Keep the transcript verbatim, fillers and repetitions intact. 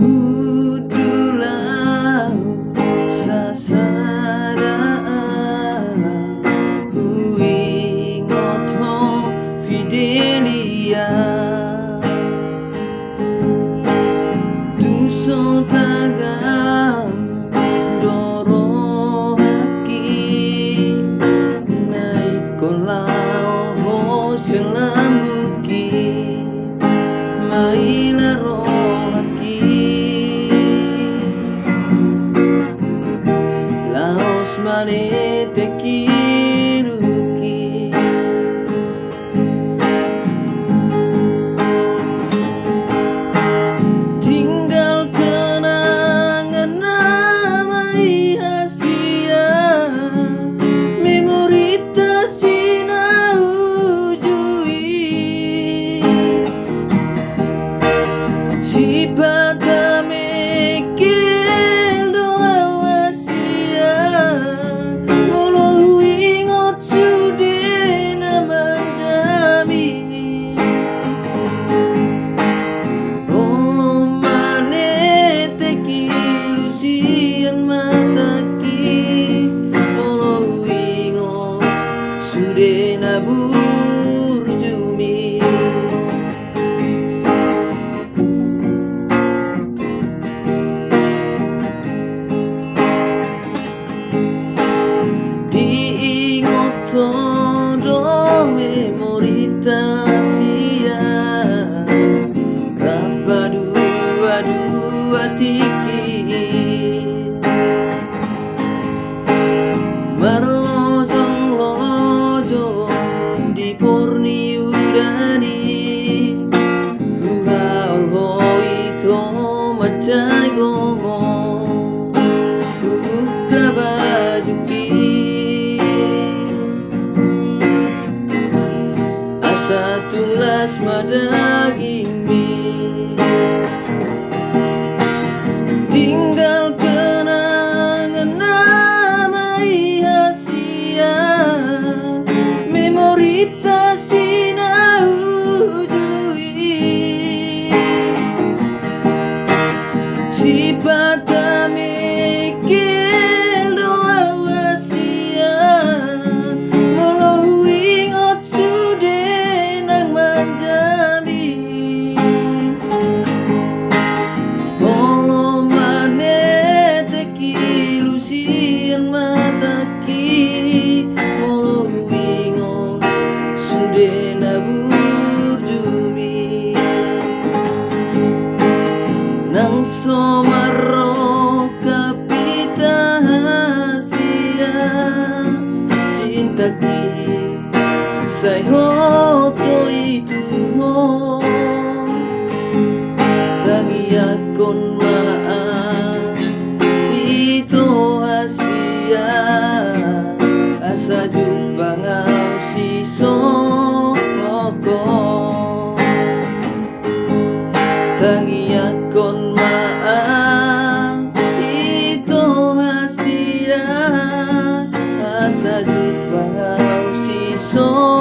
Hundul ahu sasada ala huingot ho, Fidelia. Tung so tagam do rohangki, na ingkon laho ho sian lambungki, maila rohangki. Laos manetek ilungki. Tinggal kenangan nama i hasian, memorita si na uju i. Sipata mengkel do ahu hasian, molo huingot sude na manjami. Olo manetek ilu sian matangki, molo huingot sude na burjumi. Diingot ho do memorita sian rap paduadua tingki. Marlojonglojo di porni udan i, huhaol ho ito mansai gomo hubuka bajungki. Asa tulas ma dagingmi. Tinggal kenangan nama i hasian, memorita si na uju i. Sipata mengkel do ahu hasian, molo huingot sude nang manjami. Olo manetek ilu sian matangki, molo huingot sude na burjumi. Nang so marrongkap hita hasian, cintaki, sai hot do i tu ho. Tangiangkon ma ito hasian, asa jumpang ahu sisongon ho. Tangiangkon ma ito hasian, asa jumpang ahu sisongon